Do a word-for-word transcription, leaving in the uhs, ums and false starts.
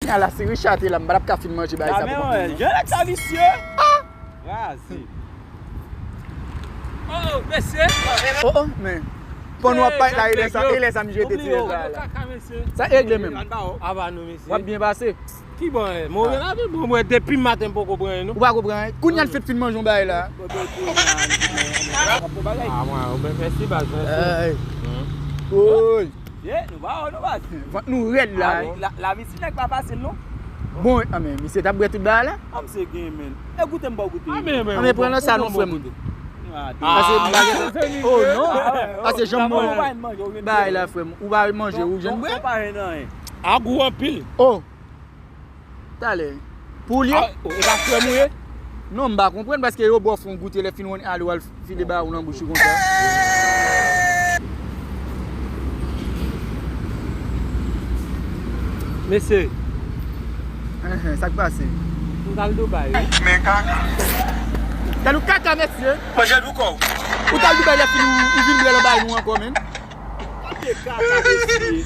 Ala si Richard te la, m pa t ap ka fin manje bagay sa pou mwen. Jan nèg sa visye. Kraze. Oh, mesye. Oh, oh, men. Pon nou ap bay la, e lè sa, e lè sa m jete ti la. Sa regle menm. Aba nou, mesye. W ap byen pase. Ki bon, eh, move la, pi bon, mwen, depi maten m poko pran non. Ou pa konprann, eh? Kounye a l fèt fin manje yon bagay la. Ah, mwen, ou ben mèsi, baz, mèsi. Oy. Ye, nou pa wè, nou pa. Vant nou rèd la. La, lavi ti nèg pa fasil, non. Bon, ah, men, misye t ap bwè tout bagay la? Ah, misye gen, men. E goute m ba w goute. Ah, men, men, pran nan salon, frè m. Pase bagay. Oh, non. Pase janm mwen. Bagay la, frè m. Ou pa manje, ou jwenn bwè? Ou pa jwenn anyen. A gou anpil. Oh. Talè. Pou li? Ah, oh, e pa frè m ou ye? Non, m pa konprann paske yo ba w fè yon goute lè fin wè ale w al file ba ou nan bouch ou konsa. Mesye. Enhen, sa k pase? M t al Dubai, wi. Men kaka. Tèl ou kaka, mesye. Manje dou kò. Ou t al Dubai lè fin ou, ou vin bwè nan bay nou ankò, men. Manje kaka, mesye.